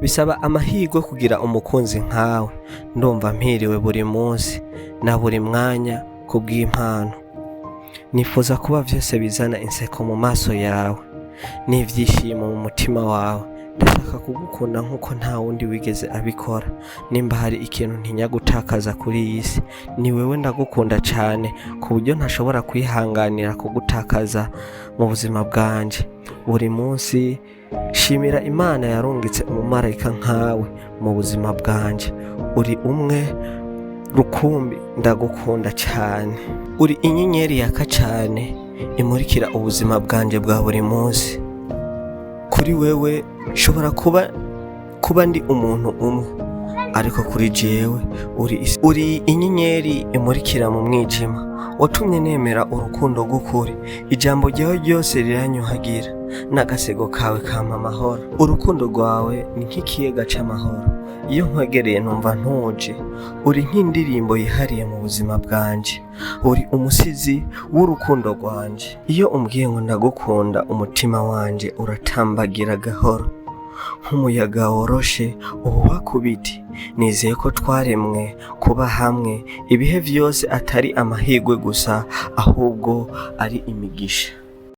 Bisaba amahirwe kugira umukunzi nkawe. Ndumva mpiriwe buri munsi na buri mwanya kubw'impano. Nifuza kuba vyose bizana inseko mu maso yawe n'ivyishimo mu mutima wawe. Ndashaka kugukunda nk'uko nta wundi wigeze abikora. Nimba hari ikintu ntinya gutakaza kuri iyi si, ni wewe. Ndagukunda cane ku buryo ntashobora kwihanganira kugutakaza mu buzima bwanje. Buri munsi shimira Imana yarungitse umumarayika nkawe mu buzima bwanje. Uri umwe rukumbi, ndagukunda cane. Uri inyenyeri yaka cane imurikira ubuzima bwanje bwa buri munsi. Kuri wewe nshobora kuba ndi umuntu umwe, ariko kuri jewe uri inyenyeri imurikira mu mwijima. Watumye nemera urukundo rw'ukuri. Ijambo ryawe ryose riranyuhagira, n'agasego kawe kampa amahoro. Urukundo rwawe ni nk'ikiyaga c'amahoro. Iyo nkwegereye numva ntuje. Uri nk'indirimbo yihariye mu buzima bwanje. Uri umusizi w'urukundo rwanje. Iyo umbwiye ngo ndagukunda, umutima wanje uratambagira gahoro nk'umuyaga woroshe uhuha ku biti. Nizeye ko twaremwe kuba hamwe ibihe vyose, atari amahirwe gusa, ahubwo ari imigisha.